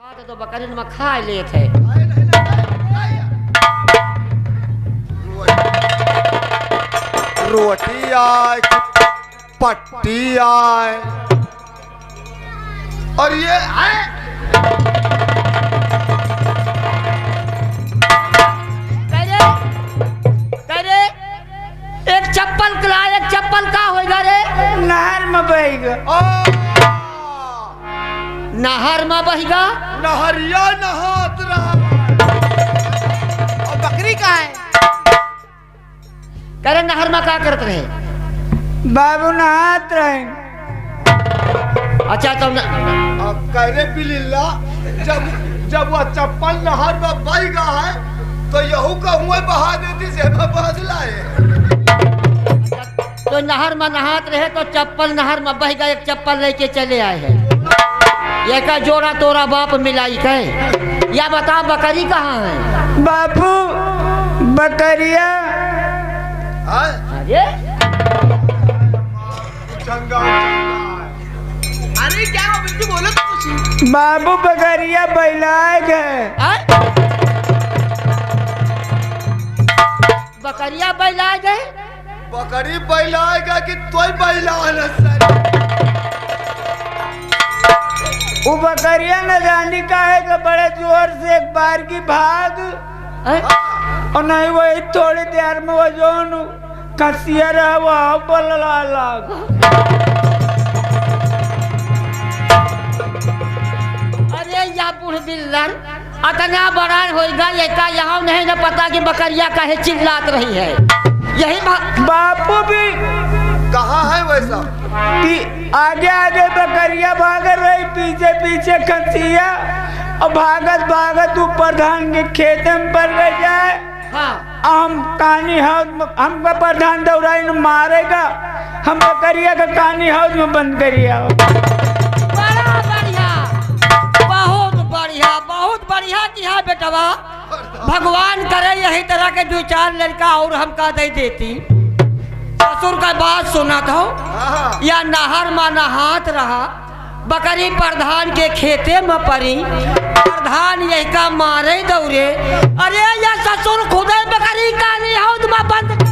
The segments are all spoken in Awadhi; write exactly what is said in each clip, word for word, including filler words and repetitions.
तो बकरी में खा लेत है। रोटी आए कि पट्टी आए। और ये आए। करे, करे, एक चप्पल कला, एक चप्पल का होइगा रे? नहर में बहिगा। ओ! नहर में बहिगा? नहरिया नहात रहा। और बकरी कहाँ है? करे, नहर में का करत रहे? बाबू नहात रहे। अच्छा, तब न- अब करे बिलिल्ला, जब, जब वह चप्पल नहर में बहिगा है, तो यहू का हुए बहा देती, जेमा बदला है। तो नहर में नहात रहे तो चप्पल नहर में बहिगा, एक चप्पल लेके चले आए हैं। ये का जोड़ा तोरा बाप मिलाई के? या बता, बकरी कहाँ है? बापू, बकरिया। हाँ? अरे? चंगा, चंगा। अरे क्या हो बिट्टू, बोलो तो कुछ। बाबू, बकरिया बहिलाए गए। हाँ? बकरिया बहिलाए गए? बकरी बहिलाए गए कि तोय बहिलाए न सर? वो बकरिया न जानी काहे के बड़े जोर से एक बार की भाग। हैं? और नहीं, वही थोड़ी देर में वो जौन खसिया रहा, वो बल्ला लाग। अरे या बूढ़ बिल्लर, अतना बड़ा होइगा, एका यहाँ नहीं न पता कि बकरिया काहे चिल्लात रही है। यही बा- बापू भी कहाँ है वैसा? पी-, आगे आगे बकरिया भाग रही, पीछे पीछे खसिया, और भागत भागत ऊ प्रधान के खेते में पड़ गए जाए। हाँ। हम कानी हौद में, हमका प्रधान दौड़ाई न मारेगा, हम बकरिया का कानी हौद में बंद करिया। बड़ा बढ़िया, बहुत बढ़िया, बहुत बढ़िया किहा बेटवा। भगवान करे यही तरह के दो चार लड़का और हमका दे देती। ससुर का बात सुनत हो, हाँ। या नहर मा नहात रहा, बकरी प्रधान के खेते में परी, प्रधान यही का मारे दौरे। अरे या ससुर खुदे बकरी कानी हौद में बंद।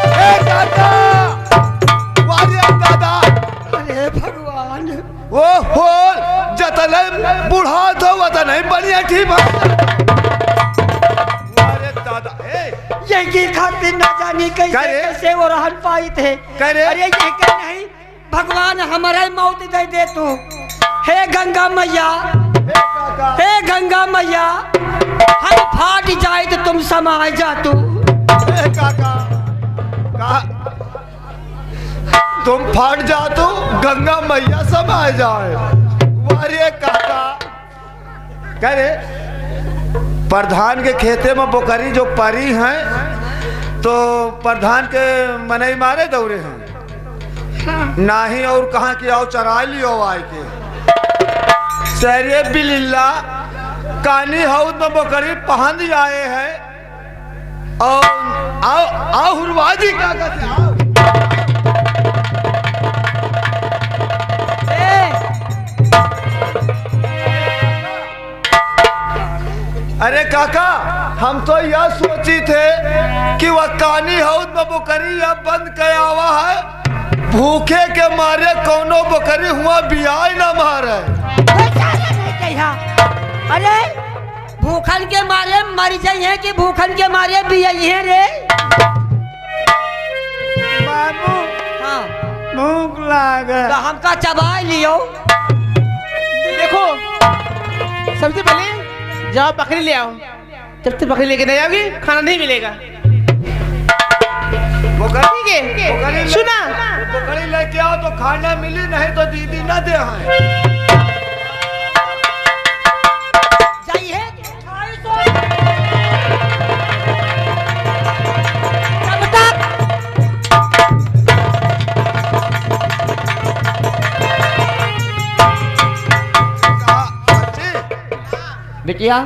ए दादा! वाह रे दादा! अरे भगवान! ओ हो, जतने बुढ़ात हो, वतने बढ़िया ठीक बा। अरे दादा, ए। यही खातिर ना जानी कैसे, का रे? कैसे वो रहन पाइत है। का रे? अरे ये क्या नहीं, भगवान हमारा ही मौत दे दे तू। हे गंगा मैया, हे काका। हे गंगा मैया, हम फाट जाइत तुम समाय जातू। हे काका, का, तुम फाट जातू, गंगा मैया समाय जाए। वाह रे काका, कह रे, प्रधान के खेते में बोकरी जो परी हैं, तो प्रधान के मनई मारे दौरे हैं। नाही और कहाँ कि आओ चराय लियो आए के। सरे बिलिल्ला, कानी हौद में बोकरी पहंद आए हैं। और आओ, आओ हुरवाजी काका से आओ। ए! अरे काका, हम तो यह सोची थे कि वह कानी हौद में बोकरी या बंद कर आवा है, भूखे के मारे कौनो बोकरी हुआ बियाय ना मारे। बेचारे नहीं कहिया। अरे, भूखन के मारे मर जइहें कि भूखन के मारे बियइहें रे? बाबू, हाँ। भूख लाग। तो हमका चबाय लियो। देखो, सबसे पहले जाओ बकरी ले आओ। जब तक बकरी लेके नहीं आओगी, खाना नहीं मिलेगा। बोकरी, ठीक है? बोकरी ले-, सुना? बोकरी लेके आओ तो खाना मिली, नहीं तो दीदी ना दे हैं। जाइए। बिटिया,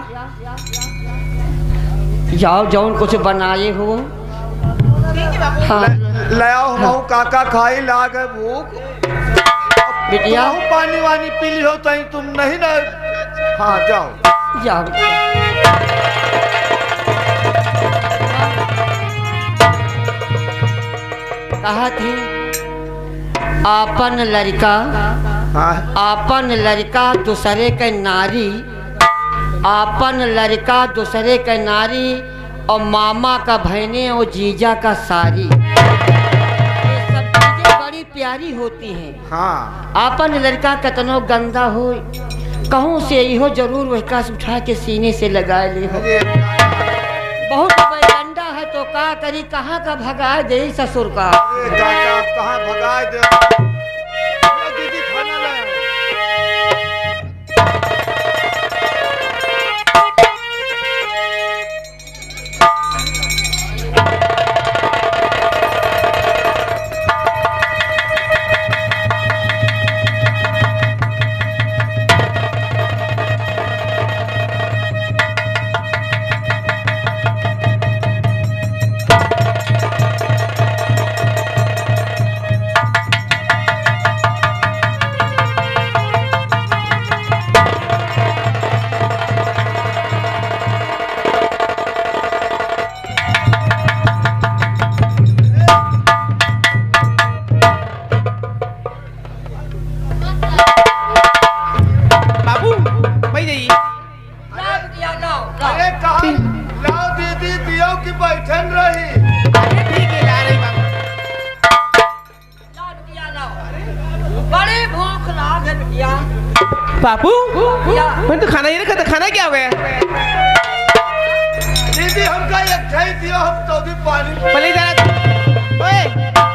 जाओ, जौन कुछ बनाए हो। हाँ। ले, ले आओ, हाँ। हमहू काका खाई, लागे भूख। बिटिया। तुमहू पानी वानी पी लिहो, तई तुम नहीं ना। हाँ, जाओ। जाओ बिटिया। कहा थी, आपन लड़का, हाँ। आपन लड़का दूसरे के नारी, आपन लड़का दूसरे के नारी, और मामा का बहने और जीजा का सारी, ये सब चीजें बड़ी प्यारी होती हैं। हाँ। आपन लड़का कतनो गंदा हो, कहूँ से इहो जरूर वहका से उठा के सीने से लगा ले हो। अरे। बहुत बेगंडा है तो का करी, कहाँ का भगा दे ससुर का। अरे दादा, अब कहाँ भगा दे? ये दीदी खाना लाए। बाबू, भाई जाइए। लाओ बिटिया, लाओ, लाओ। अरे कहाँ? लाओ दीदी, दियो कि बैठन रही। अरे ठीक है, ला रही बाबू। लाओ बिटिया, लाओ। बड़ी भूख लाग है बिटिया। बापू, बिटिया। मैंने तो खाना ही रखा था, खाना क्या हुआ है? दीदी, हमका एक ठाई दियो, हम तो भी पानी पहले इधर आ। ओए, इधर आ।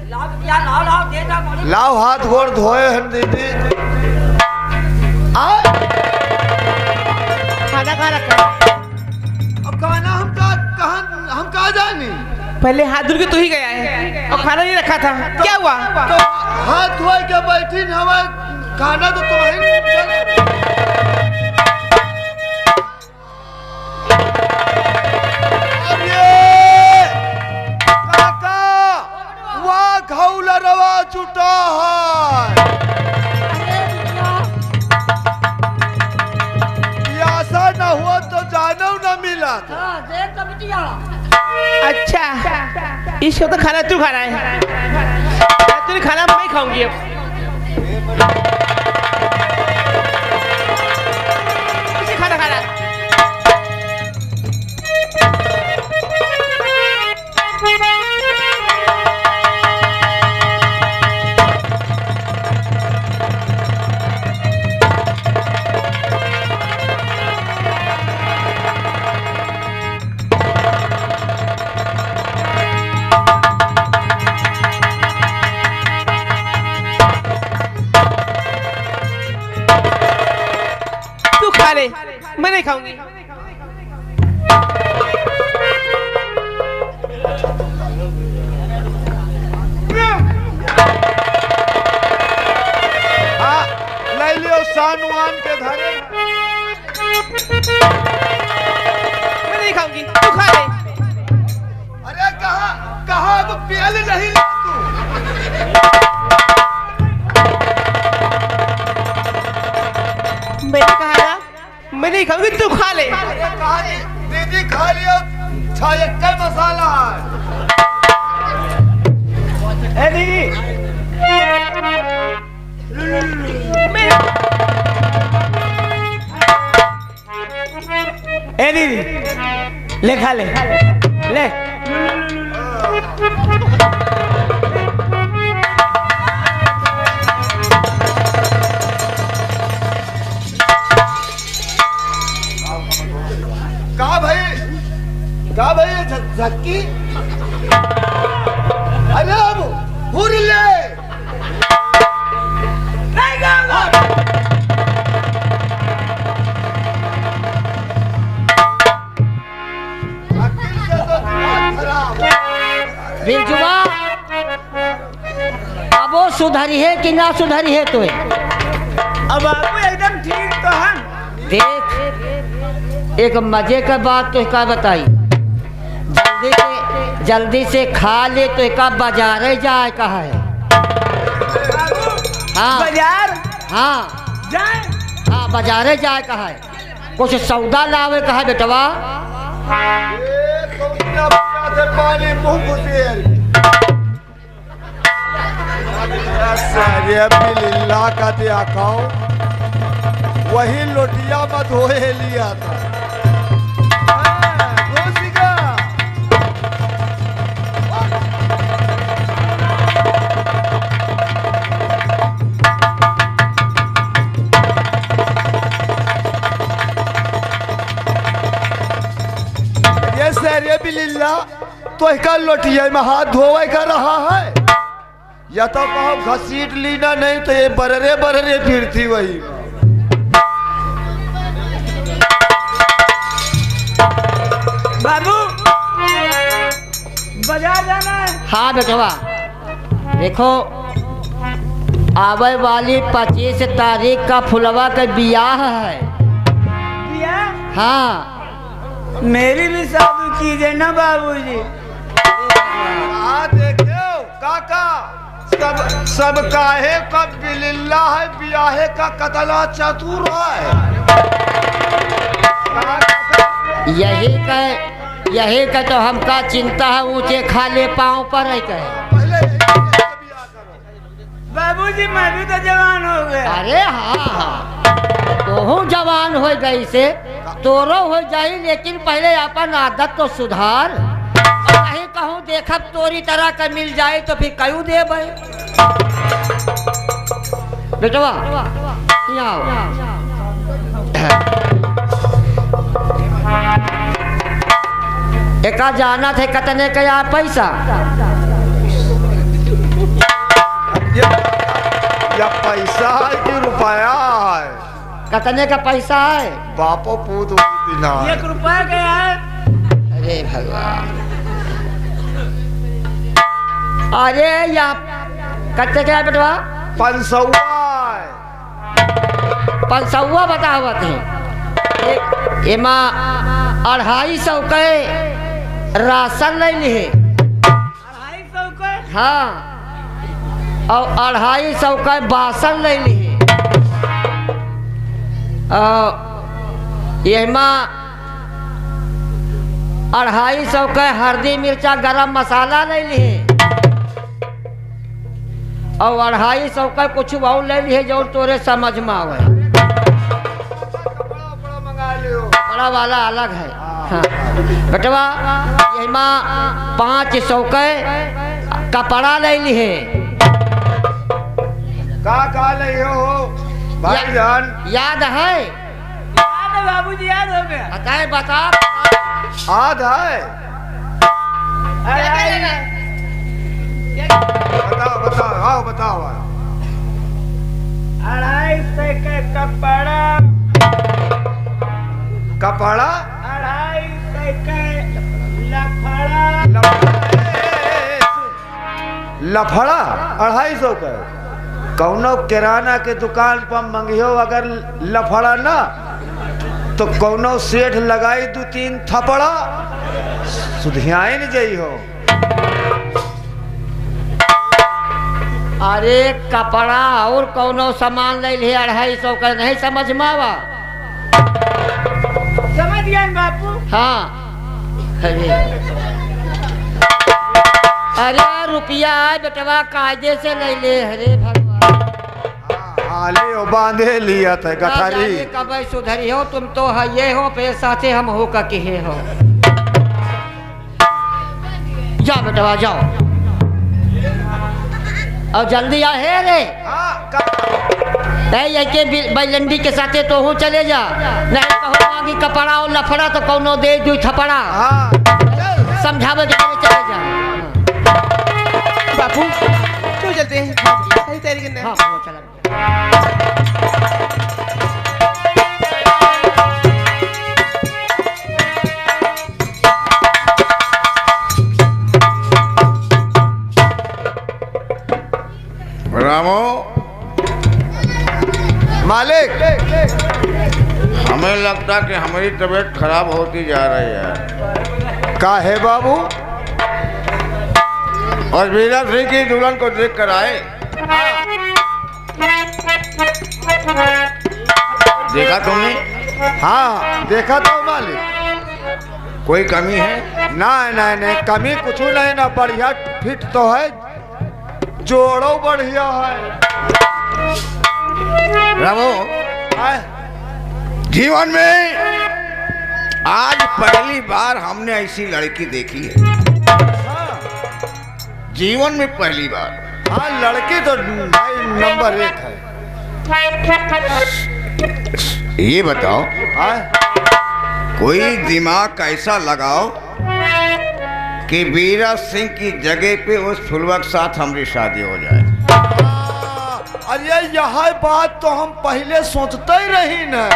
लाओ बिटिया, लाओ, लाओ, दे दा, बड़ी लाओ, हाथ गोड़ धोए हन दीदी। आ? खाना कहाँ रखा? अब खाना हम का, कहाँ, हम कहाँ जानी? पहले हाथ धुल के तू ही गया है और खाना नहीं रखा था, क्या हुआ? तो हाथ धोए के बैठी न हवा, खाना तो तुम्हें नहीं। अरे! काका! वाह, घौलरवा जुटा है। अरे बिटिया। ये ऐसा न हुआ तो जानव न मिला। हाँ, देख तो बिटिया। अच्छा, इसको तो खाना तू खा रहा है, तू नहीं खाना, मैं खाऊंगी अब। किसी खाना खाना। तू खा ले, मैं नहीं खाऊंगी। हाँ, ले लियो, सानुआन के धरे। मैं नहीं खाऊंगी, तू खा ले। अरे कहाँ, कहाँ अब प्याले नहीं ले तू? मैंने कहा ना, मैं नहीं खाऊंगी, तू खा ले। अरे कहा दीदी, दीदी खा लियो, छा एक मसाला है। ए दीदी। मैं ए दीदी, ले खा ले, ले। का भाई, का भाई ये झ-, झक्की? अरे अब हुर ले। बिरजुआ, अब वो सुधरी है कि ना सुधरी है तो? अब बाबू एकदम ठीक तो है। देख, एक मजे का बात तोहका बताई। जल्दी से, जल्दी से खा ले, तोहका बजारे जाए का है। हाँ। बजार? हाँ। जाए? हाँ, बजारे जाए का है। कुछ सौदा लावे का है बेटवा। ए, कौन ना पिया थे पानी मुंह घुसेर। सारे बिल्ला का दिया खाओ, वही लोटिया मत होए लिया था। हाँ, घुस गया। ये सारे बिल्ला तोहका लोटिया में हाथ धोवे का रहा है, या तो कहो घसीट लीना, नहीं तो ये बररे बररे फिरती वही। बाबू, बजार जाना है। हाँ बेटवा, देखो, आवे वाली पच्चीस तारीख का फुलवा के बियाह है। बियाह? हाँ। मेरी भी शादी कीजिए ना बाबूजी। हाँ, देखो काका, सब, सब काहे का बिलिल्ला है, बियाहे का कतला चतुर है। यही का, यही का तो हमका चिंता है, ऊंचे खाले पाँव पर है कहे। पहले यही बाबूजी, मैं भी तो जवान हो गया। अरे हाँ, हाँ, तोहू जवान हो गई से, तोरो हो जाई, लेकिन पहले अपन आदत तो सुधार। और नहीं कहूँ देखब तोरी तरह का मिल जाए तो फिर कयू देबे। बेटवा, यहाँ आओ। एका जानत है कतने का या पैसा? या, या पैसा है कि रुपया है? कतने का पैसा है? बापो पूत उसी दिना है। एक रुपया का है। अरे भगवान। अरे या कतने का है बेटवा? पाँच सौ है। पाँच सौ बतावत है। ए-, एमा अढ़ाई सौ के राशन ले लिहे। अढ़ाई सौ के? हाँ। और अढ़ाई सौ के बासन ले लिहे। और एमा अढ़ाई सौ के हरदी, मिर्चा, गरम मसाला ले लिहे। और अढ़ाई सौ का कुछ और ले लिहे, जौन तोरे समझ में आवे। कपड़ा वाला अलग है। हाँ। बेटवा, यही मा पाँच सौ का कपड़ा ले लिहे। का, का ले हो, भाई या-, जान? याद है? याद है बाबूजी, याद हो गया। बताए, बता। याद है? अढ़ाई। बताओ, बताओ, आओ, बताओ, आओ। अढ़ाई सौ के कपड़ा। कपड़ा? अढ़ाई सौ के लफड़ा। लफड़ा, ए, ए, ए, सुन। लफड़ा अढ़ाई सौ का। कौनो किराना के दुकान पर मंगियो अगर लफड़ा ना, तो कौनो सेठ लगाई दू तीन थपड़ा, सुधियाइन जई हो। अरे कपड़ा और कौनो सामान ले लिए अढ़ाई सौ का, नहीं समझ में आवा? समझ गए बापू। हाँ। अरे, अरे रुपया बेटवा कायदे से ले ले, अरे भगवान। हाँ, हाली हो बांधे लिया था ना गठारी। जाने कब सुधरी हो, तुम तो है ये हो, पे साथे हम हो का किहे हो। जा बेटवा, जाओ। और जल्दी आ, हे रे। हाँ, का? ए, ये के बि-, बैलंडी के साथे तोहू चले जा। नहीं कहूँ मांगी कपड़ा और लफड़ा तो कौनो दे दू थपड़ा। हाँ। समझावे के लिए चले जा। बापू, क्यों चलते हैं? सही तरीके से। हाँ, हाँ, चला। रामो। मालिक। हमें लगता कि हमारी तबीयत खराब होती जा रही है। का है बाबू? और बीरा सिंह की दुल्हन को देख कर आए। देखा तुमने? हाँ, देखा तो मालिक। कोई कमी है? ना, ना, ना, कमी कुछ नहीं ना, बढ़िया फिट तो है। जोड़ो बढ़िया है। रामू, आय। जीवन में आज पहली बार हमने ऐसी लड़की देखी है। हाँ। जीवन में पहली बार। हाँ, लड़की तो भाई नंबर एक है। ये बताओ, हाँ? कोई दिमाग ऐसा लगाओ कि बीरा सिंह की जगह पे उस फुलवा के साथ हमारी शादी हो जाए। अरे, यह बात तो हम पहले सोचते ही रही न।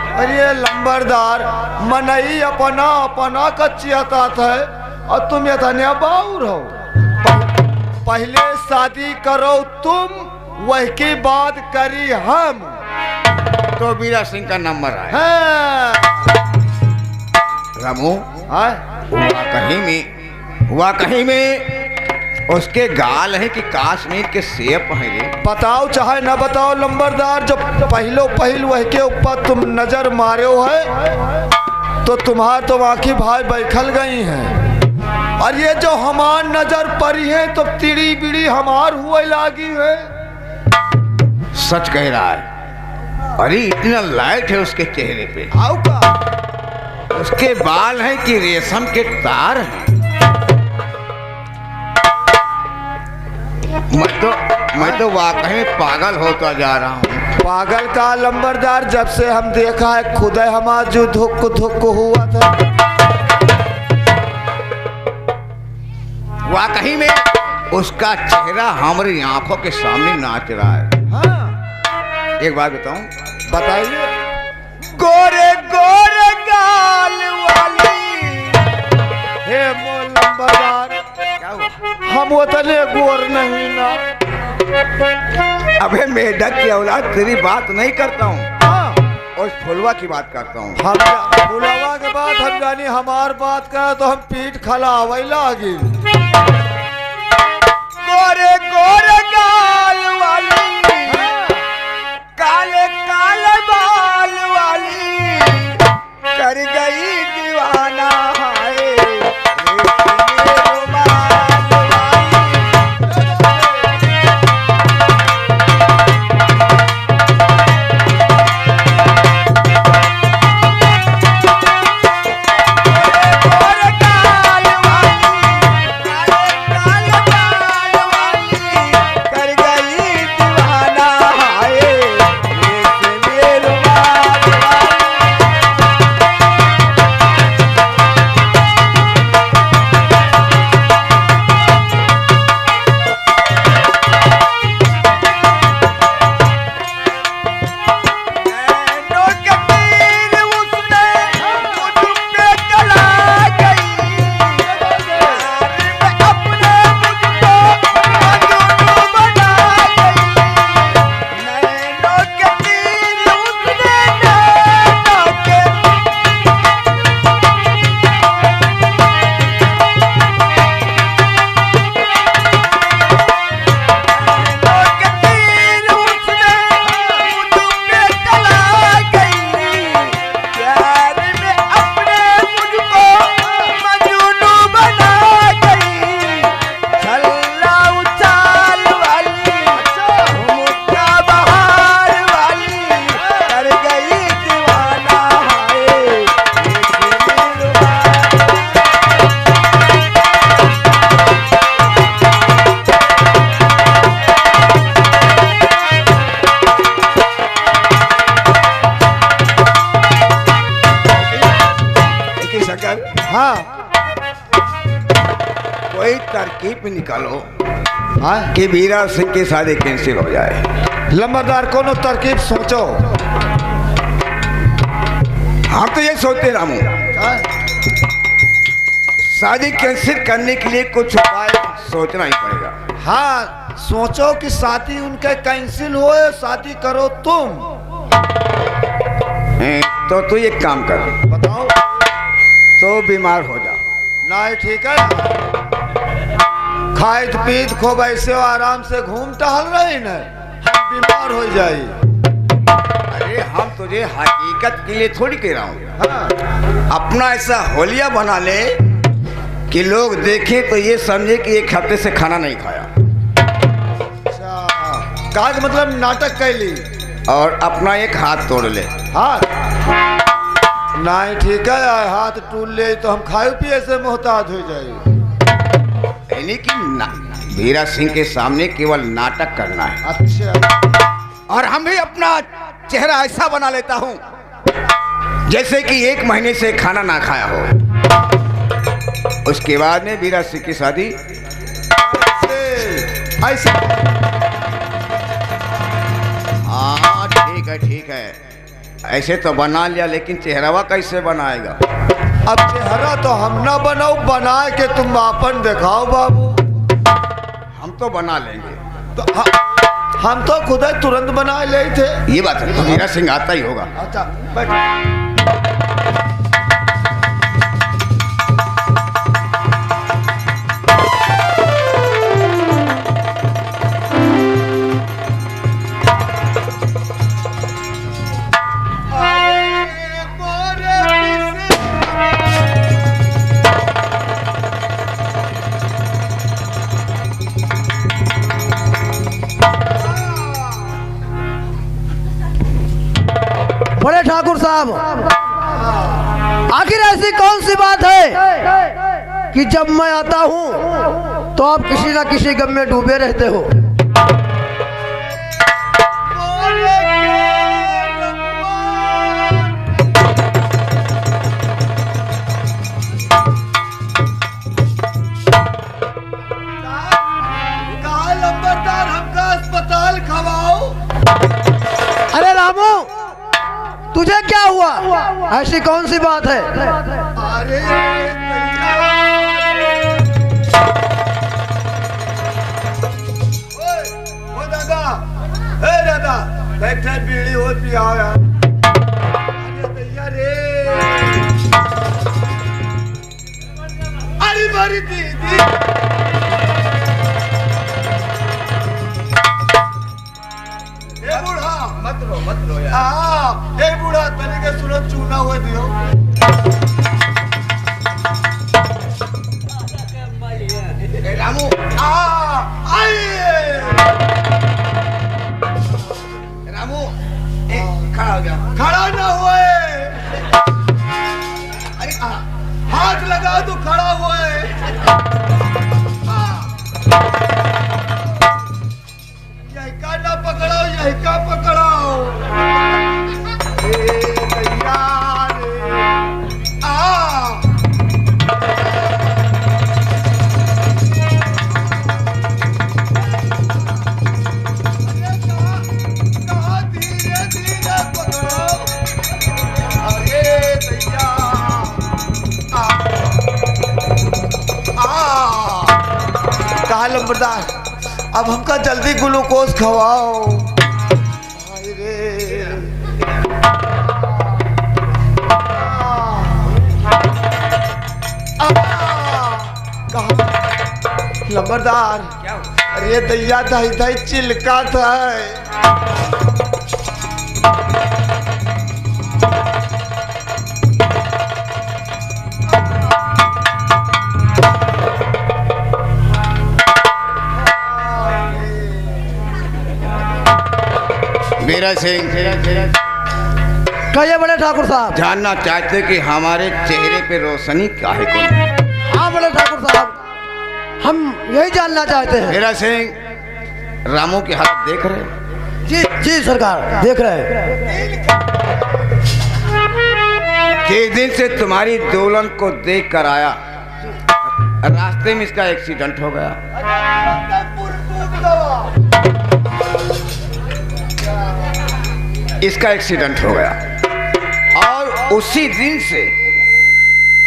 अरे लंबरदार, मनई अपना अपना का चिहतात है और तुम ये धनिया बाउर हो। पह-, पहले शादी करो तुम, वह की बात करी हम। तो बीरा सिंह का नंबर आए। हाँ। रामू, हाँ? वाकई में, वाकई में उसके गाल हैं कि काश्मीर के सेब हैं रे। बताओ चाहे न बताओ लंबरदार, जब पहलो पहल वह के ऊपर तुम नजर मारे हो है, तो तुम्हार तो आँखी भाई बैठल गई हैं। और ये जो हमार नजर पड़ी है, तो तिड़ी बिड़ी हमार हुए लागी है। सच कह रहा है। अरे, इतना लाइट है उसके चेहरे पे। आओ का? उसके बाल हैं कि रेशम के तार हैं। मैं तो, मैं तो वाकई में पागल होता जा रहा हूँ। पागल का लंबरदार, जब से हम देखा है, खुदे हमार जो धुक धुक हुआ था। वाकई में उसका चेहरा हमारी आंखों के सामने नाच रहा है। हाँ। एक बात बताऊं? बताइए। गोरे गोरे गाल वाली। हे मोर लंबरदार। क्या हुआ? हम उतने गोर नहीं ना। अबे मेढक की औलाद, तेरी बात नहीं करता हूँ। हाँ। उस फुलवा की बात करता हूँ। हम जा-, फुलवा के बात हम जानी, हमार बात करा तो हम पीठ खलावै लागी। गोरे गोरे गाल वाली, काले काले बाल वाली, कर गई दीवाना हाय, रेशमी रुमाल वाली। देखिए शंकर, हाँ। कोई तरकीब निकालो, हाँ? कि बीरा सिंह की शादी cancel हो जाए। लंबरदार, कोनो तरकीब सोचो। हम तो ये सोचते रामू, हाँ? शादी cancel करने के लिए कुछ उपाय सोचना ही पड़ेगा। हाँ, सोचो कि शादी उनके cancel होए, शादी करो तुम। हैं, तो तू एक काम कर। बताओ। तो बीमार हो जा। नाहीं, ठीक है। खाइत पीत खूब ऐसे आराम से घूम टहल रही न, हम बीमार हो जाई। अरे, हम तुझे हकीकत के लिए थोड़ी कह रहा हूँ। हाँ। अपना ऐसा होलिया बना ले कि लोग देखें तो ये समझे कि एक हफ्ते से खाना नहीं खाया। अच्छा, का के मतलब नाटक कैली? और अपना एक हाथ तोड़ ले। हाथ? नाहीं, ठीक है, हाथ टूट ले तो हम खाए पिए से मोहताज हो जाए। यानी कि ना, बीरा सिंह के सामने केवल नाटक करना है। अच्छा। और हम भी अपना चेहरा ऐसा बना लेता हूँ जैसे कि एक महीने से खाना ना खाया हो। उसके बाद में बीरा सिंह की शादी। ऐसे, ऐसे। हाँ, ठीक है, ठीक है। ऐसे तो बना लिया, लेकिन चेहरवा कैसे बनाएगा? अब चेहरा तो हम ना बनाओ, बना के तुम आपन दिखाओ बाबू। हम तो बना लेंगे। तो ह-, हम तो खुद ही तुरंत बना ले थे। ये बात है, तो बीरा सिंह आता ही होगा। अच्छा, बैठ। बड़े ठाकुर साहब, आखिर ऐसी कौन सी बात है कि जब मैं आता हूँ तो आप किसी ना किसी गम में डूबे रहते हो? का लंबरदार, हमका अस्पताल खवाओ। अरे रामू, तुझे क्या हुआ? ऐसी कौन सी बात है? अरे भैया। ओए, ओ दादा, ए दादा, बैठे बीड़ी हो पियाओ यार। अरे भैया रे। अरे मारी दीदी। ए बूढ़ा। मत रो, मत रो यार। आ, ए बूढ़ा, तनी के सुनो, चूना हुए दियो। ए रामू। आ, आई। रामू, ए, खड़ा हो जा। खड़ा ना हुए। अरे, आ, हाथ लगा तो खड़ा हुए। आ। यही का ना पकड़ो, यही का पकड़ो। ए, भैया रे। आ। अरे, कहाँ, कहाँ धीरे, धीरे पकड़ो। अरे, भैया। आ। आ। कहाँ लंबरदार? अब हमका जल्दी ग्लूकोज खवाओ। हाय रे। आ, कहाँ? लंबरदार। क्या हुआ? अरे दैया, दाई, दाई चिलका था। बीरा सिंह, कहिए बड़े ठाकुर साहब। जानना चाहते कि हमारे चेहरे पे रोशनी काहे को नहीं? हाँ बड़े ठाकुर साहब, हम यही जानना चाहते हैं। बीरा सिंह, रामू की हालत देख रहे हैं? जी, जी सरकार, देख रहे हैं। जिस दिन से तुम्हारी दुल्हन को देख कर आया, रास्ते में इसका एक्सीडेंट हो गया। इसका एक्सीडेंट हो गया और उसी दिन से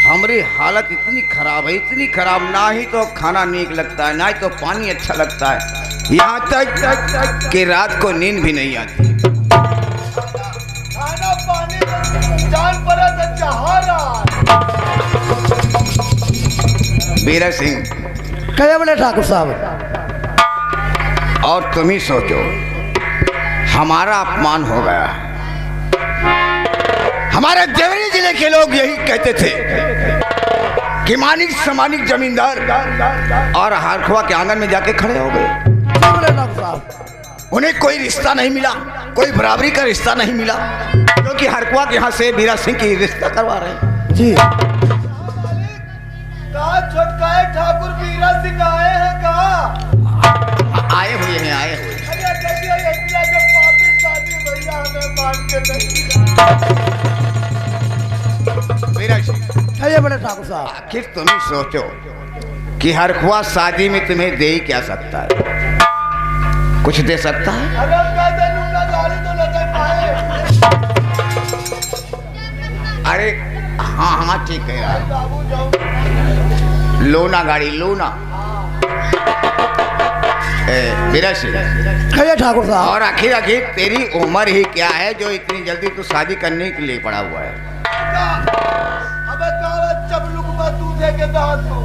हमारी हालत इतनी खराब है, इतनी खराब, ना ही तो खाना नीक लगता है, ना ही तो पानी अच्छा लगता है, यहाँ तक कि रात को नींद भी नहीं आती। खाना पानी जान पड़ा था जहारा। बीरा सिंह। कहे बड़े ठाकुर साहब। और तुम ही सोचो, हमारा अपमान हो गया है। हमारे देवरी जिले के लोग यही कहते थे कि मानिक समानिक जमींदार और हरखुआ के आंगन में जाके खड़े हो गए। कहे बड़े ठाकुर साहब। उन्हें कोई रिश्ता नहीं मिला, कोई बराबरी का रिश्ता नहीं मिला, क्योंकि हरखुआ के यहाँ से बीरा सिंह की रिश्ता करवा रहे हैं। जी। का छोटकाए ठाकुर बीरा सिंह आए हैं का? आए हुए हैं, आए हुए हैं। अरे देखिए, इतना जो पापी शादी भैया हमें मान के नहीं दिया। बीरा सिंह। आइए बड़े ठाकुर साहब। आखिर तुम ही सोचो, कि हरखुआ शादी में तुम्हें दे ही क्या सकता है? कुछ दे सकता है? अरे, हम कहते लूना गाड़ी तो लेते पाए। अरे, हाँ, हाँ, ठीक है यार। बाबू जाओ। लूना गाड़ी, लूना। ए, बीरा सिंह। कहिए ठाकुर साहब। और आखिर, आखिर तेरी उम्र ही क्या है जो इतनी जल्दी तू शादी करने के लिए पड़ा हुआ है? अबे काला चपलुक बा, दूधे के दांत में।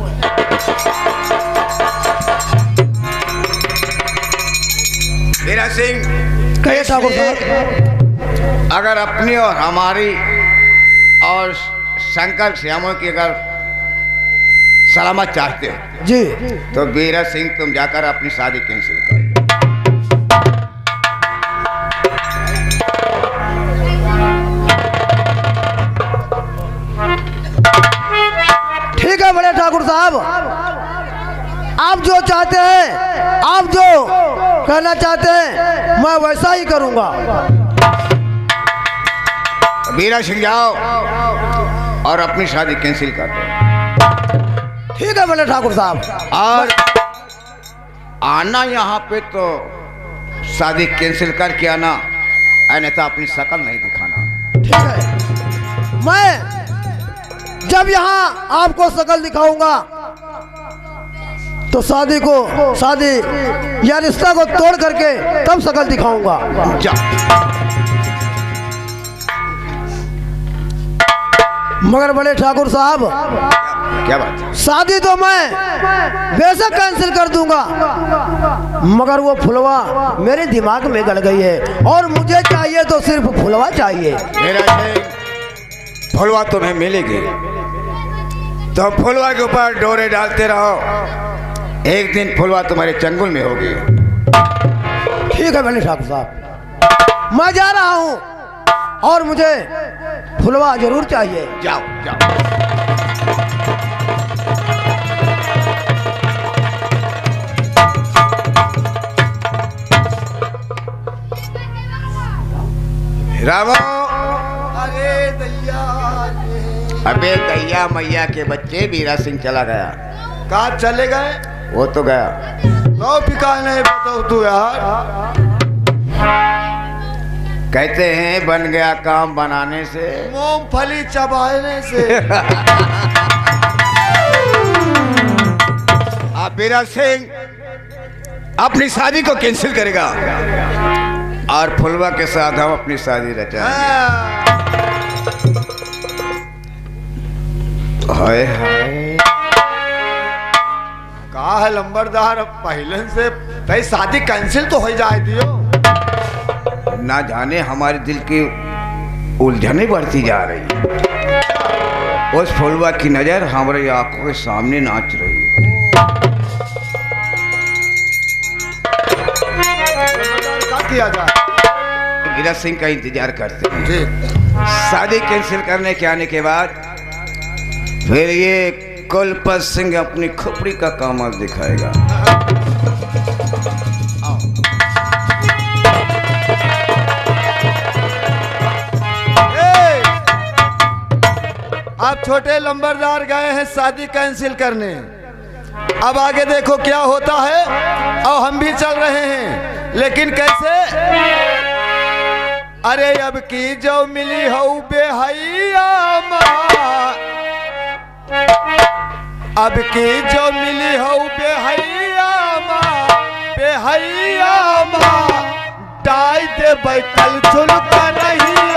बीरा सिंह, कहिए ठाकुर साहब। अगर अपनी और हमारी और शंकर श्यामों की अगर सलामत चाहते हो, जी। तो बीरा सिंह, तुम जाकर अपनी शादी cancel कर दो। ठीक है बड़े ठाकुर साहब, आप जो चाहते हैं, आप जो कहना चाहते हैं, मैं वैसा ही करूंगा। बीरा सिंह, जाओ और अपनी शादी cancel कर दो। ठीक है बड़े ठाकुर साहब। और आना यहाँ पे तो शादी cancel करके आना, अन्यथा अपनी शकल नहीं दिखाना। ठीक है, मैं जब यहाँ आपको शकल दिखाऊंगा तो शादी को, शादी या रिश्ता को तोड़ करके तब शकल दिखाऊंगा। जा। मगर बड़े ठाकुर साहब, क्या बात है? शादी तो मैं बेशक cancel कर दूंगा, मगर वो फुलवा मेरे दिमाग में गड़ गई है और मुझे चाहिए तो सिर्फ फुलवा चाहिए। मेरा है, फुलवा तुम्हें मिलेगी तो फुलवा के ऊपर डोरे डालते रहो, एक दिन फुलवा तुम्हारे चंगुल में होगी। ठीक है बड़े ठाकुर साहब, मैं जा रहा हूँ। और मुझे फुलवा जरूर चाहिए। जाओ, जाओ। रामो। अरे दैया रे। अबे दैया मैया के बच्चे, बीरा सिंह चला गया। कहाँ चले गए? वो तो गया। तो भी काहे नहीं बताओ तू यार। कहते हैं बन गया काम बनाने से, मूंगफली चबाने से। अब बीरा सिंह अपनी शादी को cancel करेगा और फुलवा के साथ हम अपनी शादी रचाएंगे। हाँ। हाय हाय। का है लंबरदार, अब पहले से तय शादी cancel तो हो जाए दियो। ना जाने हमारे दिल की उलझने बढ़ती जा रही है। उस फुलवा की नजर हमारी आंखों के सामने नाच रही है। क्या किया जाए? गिरत सिंह का इंतजार करते हैं। ठीक। शादी cancel करने के आने के बाद फिर ये कुलपत सिंह अपनी खोपड़ी का कमाल दिखाएगा। आओ। ए, आप छोटे लंबरदार गए हैं शादी cancel करने, अब आगे देखो क्या होता है। और हम भी चल रहे हैं, लेकिन कैसे? अरे अब की जो मिली हो बेहैया माँ, अब की जो मिली हो बेहैया माँ, बेहैया माँ, डाई देबै कल झुलुका रहिया।